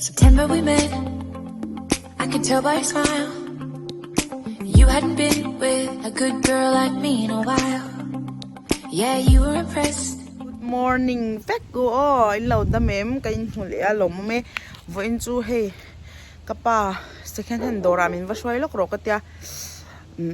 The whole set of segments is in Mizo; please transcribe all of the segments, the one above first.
September we met, I could tell by your smile. You hadn't been with a good girl like me in a while. Yeah, you were impressed. Good morning vek u aw in lo dam em ka in hmu leh a lawm awm e vawiin chu hei ka pa second hand dawrah min va hruai lawk rawh ka tia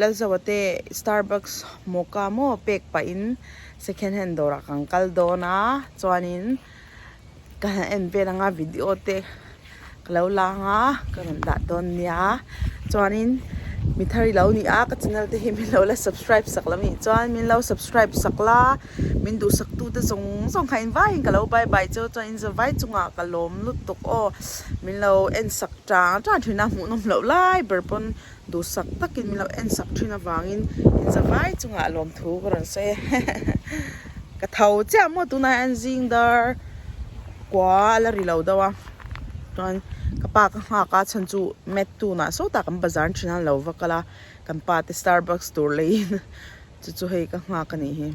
Lalzoa te Starbucks mocha maw pek pahin second hand dawrah kan kal dawn a chuanin. Ka han en vel anga video te ka lo lang a ka rawn dah dawn nia chuanin mi thar i lo ni a ka channel te hi min lo la subscribe sak lo nih chuan min lo subscribe sak la min duhsak tu te zawng zawng kha invaiin ka lo bye bye cheu chuan in zavai chungah ka lawm lutuk aw min lo en sak tang tang thin a hmuhnawm loh lai ber pawn duhsak takin min lo en sak thin avangin in zavai chungah lawmthu ka rawn sawi a ka tho chiah maw tunah hian zing dar kua a la ri lo deuh a chuan ka pa ka nghak a chhan chu mat tunah sawtah kan bazar thin a lo va kal a kan pa te starbucks tur leiin chu chu hei ka nghak a nih hi.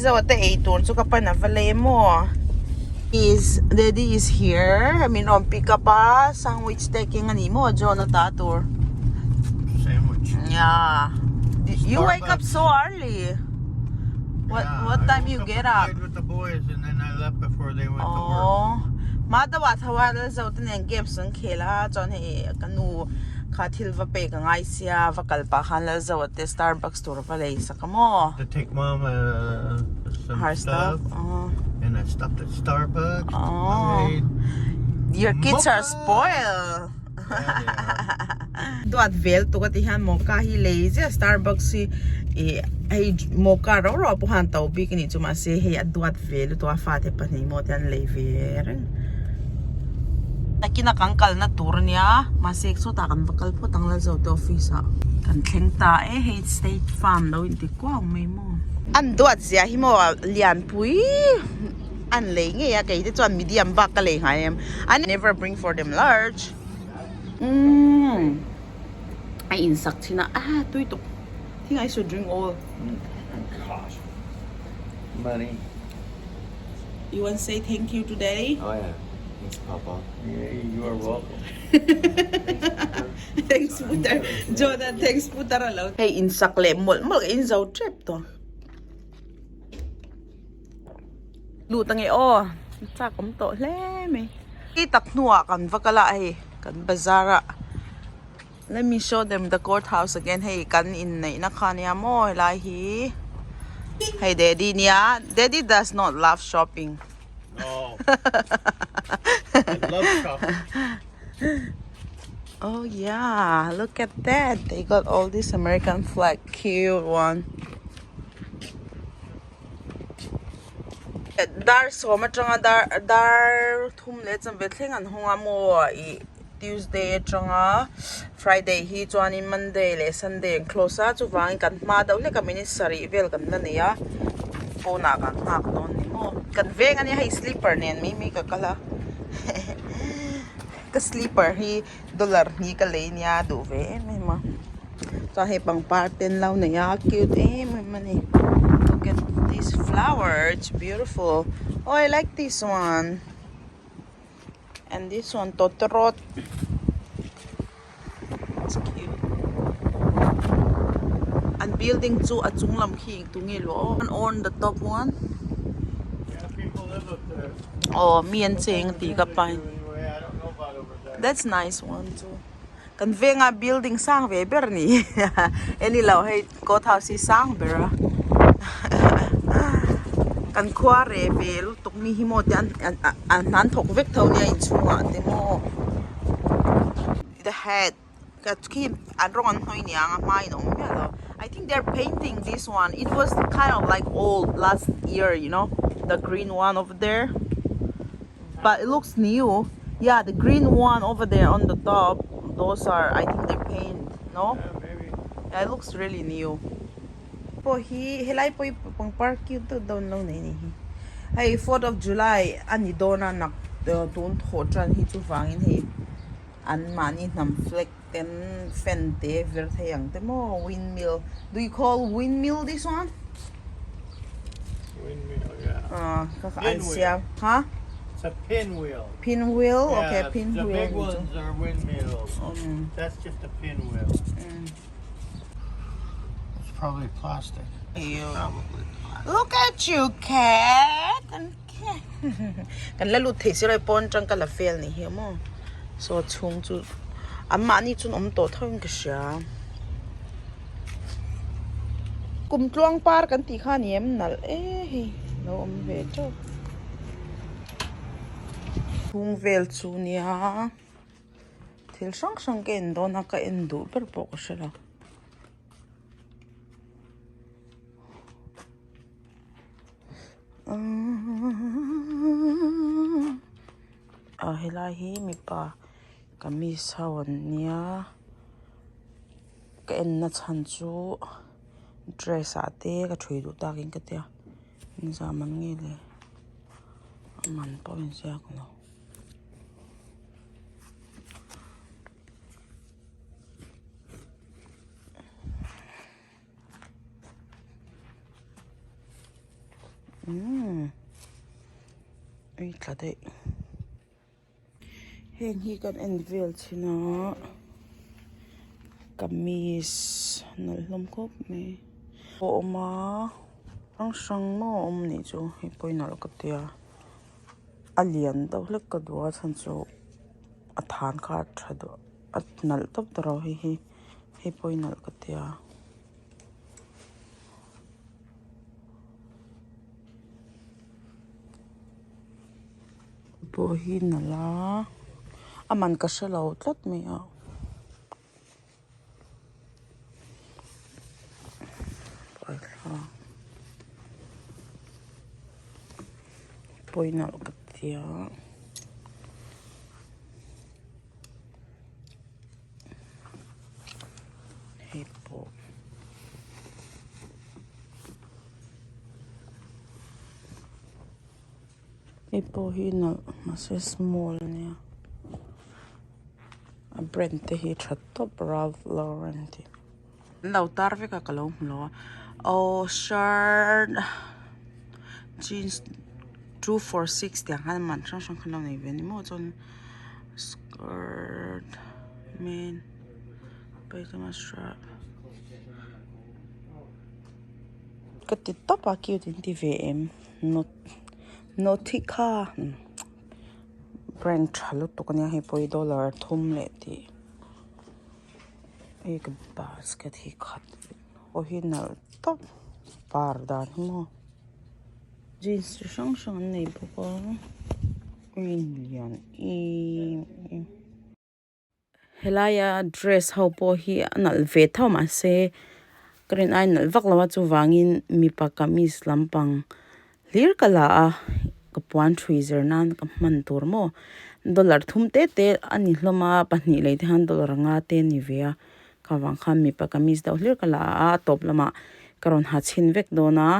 Zo te ei tur chu ka pan a va lei maw is daddy is here min rawn pick up a sandwich te keng a ni maw John a ta tur Sandwich. yeah you wake up so early what Yeah, what I time woke you up get and up played with the boys and then I left before they went to work. oh ma ta wa thawa la zo te nen games an khel a chuan hei ka nu kha thil va pek a ngai sia va kal pah khan la zo te Starbucks tur va lei sak a maw. To take mom uh, some Her stuff. stuff. Oh. And I stopped at Starbucks. Oh. I Your kids are Mocha. spoiled. Yeah, they are. Duat vel tuk a ti hian mocha hi lei zia Starbucks hi ih hei mocha rau rau pawh khan to bik a nih chu mahse hei a duat ve lutuk a fate pahnih maw te an lei ve reng. Nakina kan kalna tur ania mahse sawtah kan va kal phawt ang la zo te office ah kan thleng ta e hei state farm lo inti kuau mai maw. An duat zia hi maw lianpui an lei ngei a kei te chuan medium bak ka lei ngai em I never bring for them large umm a insak thin a ah tui tuk think I should drink all. Gosh money. You want say thank you to daddy? Oh yeah. Thanks, Papa. Yeah, you are welcome. Thanks putar. Jordan, thanks putar alo. Hei insak leh mawlh mawlh ka in zo tep tawh. Lut ange aw. Chak awm tawh hle mai. Hi tak hnuah kan va kal a hei kan bazar ah. Let me show them the court house again hei kan inneihna kha ania maw helai hi hei daddy nia daddy does not love shopping No. I love shopping. Oh yeah look at that they got all this American flag cute one dar sawm atanga dar dar thum leh chanve thleng an hawng a maw ih Tuesday atanga Friday hi chuanin Monday leh Sunday an close a chuvangin kan hma deuh hlek a minute sarih vel kan la nei a pawnah kan nghak dawn ni maw kan veng ania hei slipper nen mai mai ka kal a ka slipper hi dollar hnih ka lei nia duh ve em em a chuan hei pangpar te an lo nei a cute em em a ni look at this flower it's beautiful oh I like this one. And this one tawtawrawt it's cute an building chu a chung lam khi engtu nge luah aw an on the top one Yeah, people live up there. aw mi an cheng tih ka pai Anyway, I don't know about over there. that's nice one chu kan venga building sang ve ber a ni eni lo hei court house hi sang ber a kan khua reh ve lutuk mi hi maw te an an hnan thawk vek tho nia inchhungah te maw the head ka khi an rawng an hnawih niang a hma in a awm miah lo I think they are painting this one it was kind of like old last year you know the green one over there. But it looks new. Yeah, the green one over there on the top, those are, I think they paint, no? Yeah, maybe. Yeah, it looks really new. Pawh hi helai pawh hi pangpar cute deuh deuh an lo nei ni hi. Hei fourth of July a ni dawn a nak tun thawh tan hi chuvangin hei an mahni hnam flag ten fan te vir thei ang te maw windmill do you call windmill this one? Windmill, yeah. Ah, ka ka an siam. Ha? It's a pinwheel. Pinwheel okay pinwheel The big ones are windmills. That's just a pinwheel. It's probably plastic. Probably plastic. Look at you cat kan cat kan la lut thei si lo pawn atang ka la fel ni hi maw saw chhung chu an mahni chuan awm tawh tho in ka hria kum tluang par kan tih kha a ni em nalh e hei lo awm ve teuh chhung vel chu nia thil hrang hrang ka en dawn a ka en duh ber pawh ka hre lo. Ah helai hi mipa kamis ho an nia ka en na chhan chu dress ah te ka thui duh takin ka tia engzah man nge le a man pawh a inziak lo. Umm ei tla daih heng hi kan en vel chhin a kamis nalh hlawm khawp mai a awm a hrang hrang maw a awm anih chu hei pawh hi nalh ka tia a lian deuh hlek ka duh a chhan chu a than kha a tha duh a nalh tawp ta ro hei hi. Hei pawh hi nalh ka tia. Pawh hi nalh a a man ka hre lo tlat mai a. Pawh hi nalh ka tia. Hei pawh hei pawh hi nalh mahse small ania a brand te hi tha tawp Ralph Lauren tih an lo tar vek a ka lo hmu lo a aw shirt jeans 246 tiang khan man hrang hrang khan lo nei ve a ni maw chuan. Skirt men pyjama strap ka ti tawp a cute in ti ve em not nautica brand tha lutuk ania hei pawh hi dollar thum leh tih hei ka basket hi khat pawh hi nalh tawp par dan hi maw jeans chi hrang hrang an nei bawk a. Helaia dress ho pawh hi a nalh ve tho mahse ka rin ai nalh vak lo a chuvangin mipa kamis lampang hlir ka la a ka puan thui zir nan ka hman tur maw dollar thum te te a ni hlawm a pahnih leh te hian dollar nga te a ni ve a khavang khan mipa kamis deuh hlir ka la a a tawp lamah ka rawn ha chhin vek dawn a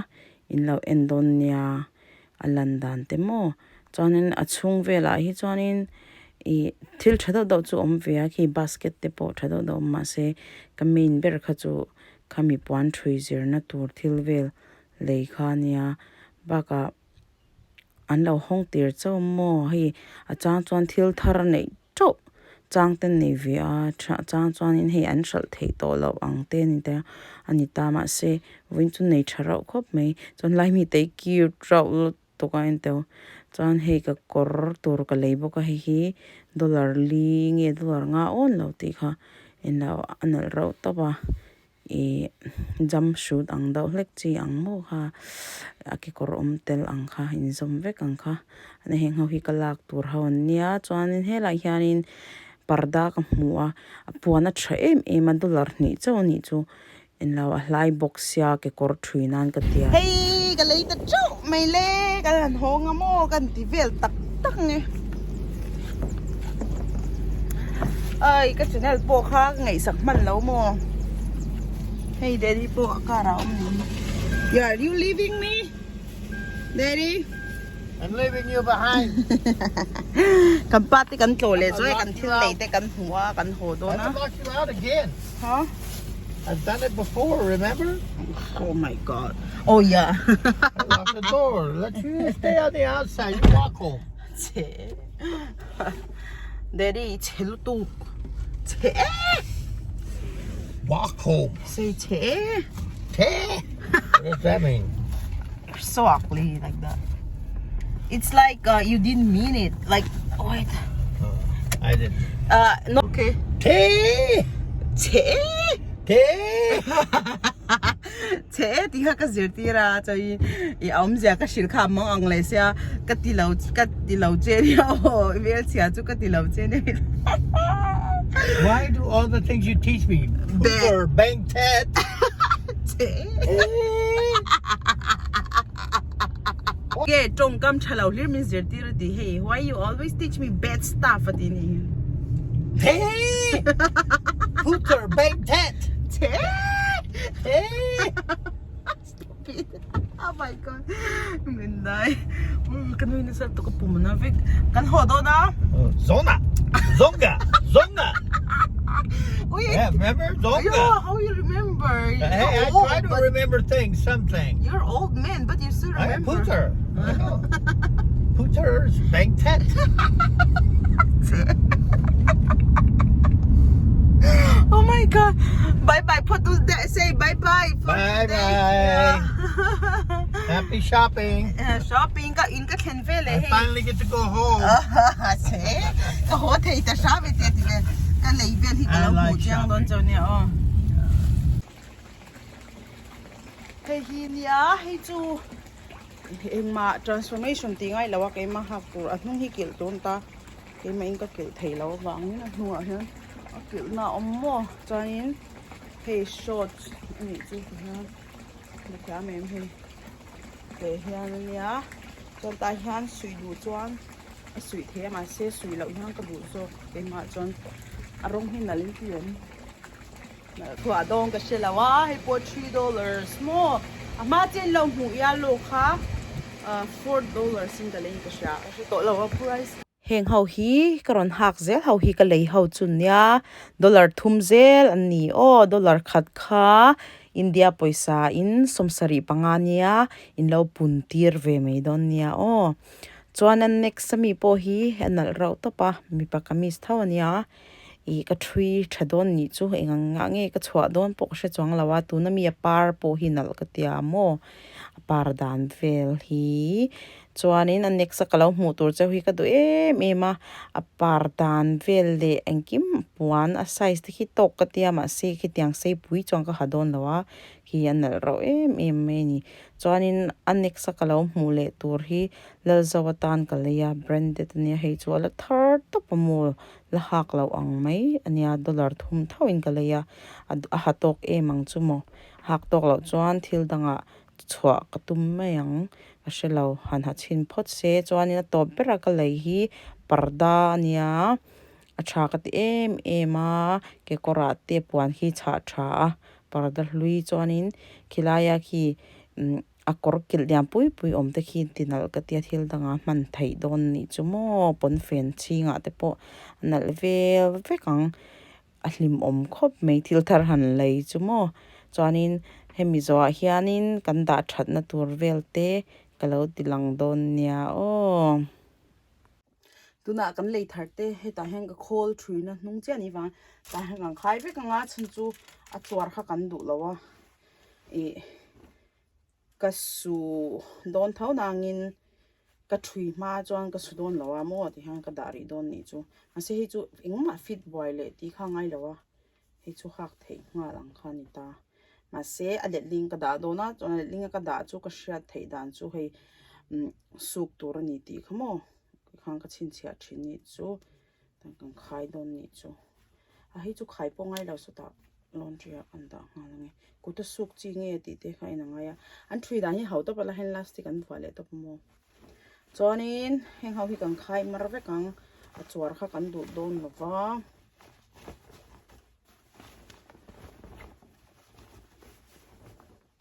in lo en dawn nia. A lan dan te maw chuanin a chhung velah hi chuanin ih thil tha deuh deuh chu a awm ve a khi basket te pawh tha deuh deuh awm mahse ka main ber kha chu khami puan thui zirna tur thil vel lei kha ania bakah an lo hawng tir chauh maw hei a chang chuan thil thar neih teuh chang te nei ve a chang chuanin hei an hralh theih tawh loh ang te a ni ta a ni ta mahse vawiin chu nei tha reuh khawp mai chuan lai mi te hi cute reuh lutuk a enteu chuan hei ka kawr tur ka lei bawk a hei hi dollar li nge dollar nga awn lo tih kha englo a nalh reuh tawp a. Ih jump suit ang deuh hlek chi ang maw kha a kekawr awm tel ang kha inzawm vek ang kha heng ho hi ka lak tur ho an nia chuanin helaiah hianin parda ka hmu a a puan a tha em em a dollar hnih chauh a nih chu englo a hlai bawk sia kekawr thui nan ka tia. Hei ka lei ta teuh mai le kan han hawng a maw kan ti vel tak tak nge ai ka channel pawh kha ka ngaihsak hman lo maw hei daddy pawh a car ah a awm ni hi are you leaving me daddy I'm leaving you behind kan pa te kan tlawh leh chuan kan thil lei te kan hmu a kan haw dawn a I locked you out again huh I've done it before remember oh my god oh yeah I locked the door let you stay on the outside you walk home. Che. Daddy i chhe lutuk. Che. Walk home. Say che. Che. What does that mean? You're so ugly like that. It's like uh, you didn't mean it. Like, wait. Oh, I didn't. Uh, no. Okay. Che. Che. Che. Che tih kha ka zirtir a chuan i awmzia ka hrilh kha a mang ang leh sia ka ti lo ka ti lo che nia aw i hmelchhia chu ka ti lo che nia Why do all the things you teach me Pooper bang tet Che Nge tawngkam tha lo hlir min zirtir a ti hei why you always teach me bad stuff a ti ni Che Pooper bang tet Che Stupid. Oh my god. Min dai. Ka nui nasa tu ka pum na vek. Kan haw dawn a. Zona. Zonga. Zonga. Ui. Yeah, remember? Zonga. Yo, how you remember? You're Hey, I old, try to but remember things, some things. You're old man, but you still I am remember. Pooter. I know. Pooter's bang tet. Oh my god. Bye bye. Put to say bye bye. For Bye today. bye. Yeah. Happy shopping. Shopping ka in ka thlen ve le I hei. finally get to go home. Se ka haw thei ta hram e tia ti vel ka lei vel hi ka I lo hmuh like chiang dawn shopping. chu nia aw. Hei hi nia hei chu Engmah transformation tih ngaih loh a keimah hak tur a hnung hi kilh tur a ni ta keimah in ka kilh thei loh avangin a hnuah hian a kilh na a awm maw chuanin hei shorts a nih chu ti hian ka thiam em hei teh hian a nia chuan tah hian suih duh chuan a suih thei a mahse suih loh hian ka duh zawk keimah chuan a rawng hi nalh in ti em. Thuah dawng ka hre lo a, hei pawh $3 maw? A hma chen lo hmuh ia lawk kha $4 in ka lei in ka hria, ka hre tawh lo a price. Heng ho hi ka rawn hak zel ho hi ka lei ho chu nia dollar thum zel an ni aw dollar khat kha India pawisa in 75 nia in lo pun tir ve mai dawn nia aw chuan a next ami pawh hi a nalh rauh tawp a mipa kamis tho ania. Ih ka thui tha dawn nih chu eng ang ngah nge ka chhuah dawn pawh ka hre chuang lo a tuna mi a par pawh hi nalh ka tia maw a par dan vel hi chuanin a next a ka lo hmuh tur cheu hi ka duh em em a a par dan vel leh engkim puan a size te khi tawk ka tia mahse khitiang sei pui chuan ka ha dawn lo a khi a nalh rauh em em mai a ni chuanin a next a ka lo hmuh leh tur hi Lalzo atan ka lei a branded ania hei chu a la thar tawp a maw. La hak loh ang mai a nia dollar thum thauhin ka lei a a ha tawk em ang chu maw hak tawk loh chuan thil dangah chhuah ka tum mai ang ka hre lo han ha chhin phawt se chuanin a tawp bera ka lei hi parda a nia a tha ka ti em em a kekawrah te puan khi chhah tha a parda hlui chuanin khilaia khi umm. A kawr kilh lian pui pui awm te khi ti nalh ka tia thil dangah hman theih dawn nih chu maw pawnfen chhingah te pawh a nalh vel vek ang a hlimawm khawp mai thil thar han lei chu maw chuanin hemi zawhah hianin kan dah thatna tur vel te ka lo ti lang dawn nia aw. Tunah kan lei thar te hetah hian ka khawl thuina hnung chiah anih vang tah hian kan khai vek ang a chhan chu a chuar kha kan duh lo a ih. Ka su dawn tho nangin ka thui hma chuan ka su dawn lo a maw ti hian ka dah rih dawn nih chu. Mahse hei chu engmah fit buai leh tih kha a ngai lo a, hei chu hak theih nghal ang kha a ni ta. Mahse a letling ka dah dawn a, chuan a letling a ka dah chu ka hriat theih dan chu hei suk tur a ni tih kha maw khan ka chhinchhiah thin nih chu. Kan kan khai dawn nih chu. A hei chu khai pawh ngai lo sawtah laundry ah kan dah nghal ange. Kuta suk chi nge tih te kha a inang ngai a. An thui dan hi ho tawp a la hian elastic an vuah leh tawp maw. Chuanin heng ho hi kan khai mar vek ang. A chuar kha kan duh dawn lo va.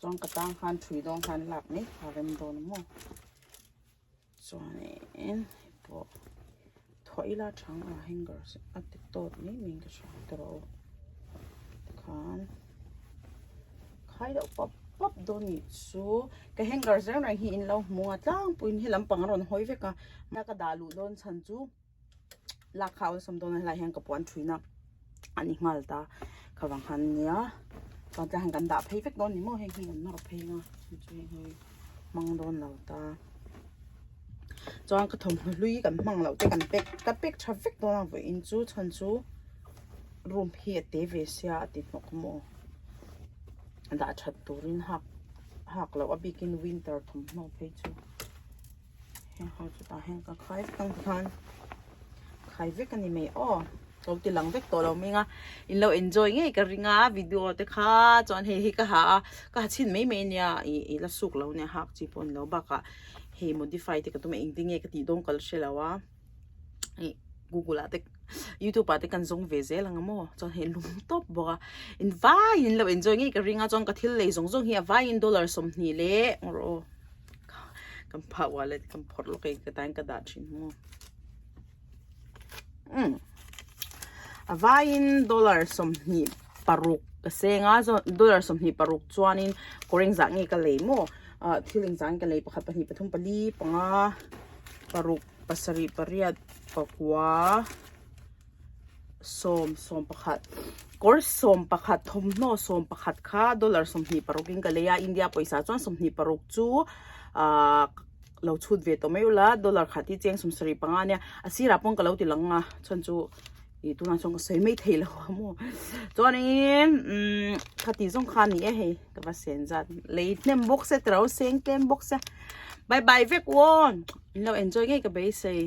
Chuan ka tang khan thui dawn khan lak mai kha rem dawn maw. Chuanin hei pawh thuah ila chang a hanger a ti tawt mai mai in ka hria ang tiraw tikhan khai deuh pawp. pawp dawn nih chu ka hanger zel reng hi in lo hmu a tlangpuiin he lampang a rawn hawi vek a ka dah luh dawn chhan chu lak kha awlsam dawn a helaiah hian ka puan thuina a ni nghal ta khavang han nia chuan tlai hian kan dah phei vek dawn ni maw heng hi kan nawr phei anga chu heng hi hmang dawn lo ta chuan ka thawmhnaw hlui kan hmang loh te kan pack ka pack tha vek dawn a vawiin chu chhan chu room hi a te ve sia a ti hnawk maw dah that turin hak hak loh a bikin winter thawmhnaw phei chu. Heng ho chu tah hian ka khai vek ang tikhan khai vek a ni mai aw ka lo ti lang vek tawh lo hming a in lo enjoy ngei ka ring a video te kha chuan hei hi ka ha a ka ha chhin mai mai ania ih ih la suk lo ania hak chi pawh a ni lo bakah hei modify te ka tum a engtin nge ka tih dawn ka la hre lo a ih google ah te youtube ah te kan zawng ve zel ang a maw chuan hei lung tawp bawk a in vaiin in lo enjoy ngei ka ring a chuan ka thil lei zawng zawng hi a vaiin dollar 20 leh rawh aw. Kan phah wallet kan phawrh lawk hei ka tan ka dah thin maw umm a vaiin dollar 26 ka seng a dollar 26 chuanin kawr engzah nge ka lei maw ah thil engzah nge ka lei pakhat pahnih pathum pali panga paruk pasarih pariat pakua. sawm 11 kawr 11 thawmhnaw 11 kha dollar 26 in ka lei a India pawisa chuan 26 chu ahh lo chhut ve tawh mai ula dollar khat hi cheng 75 a nia a sirah pawn ka lo ti lang a chhan chu ih tunah chuan ka sawi mai thei lo a maw chuanin umm khati zawng kha a ni e hei ka va sen zat lei hnem bawk se tiro seng tlem bawk se bye bye vek aw in lo enjoy ngei ka beisei.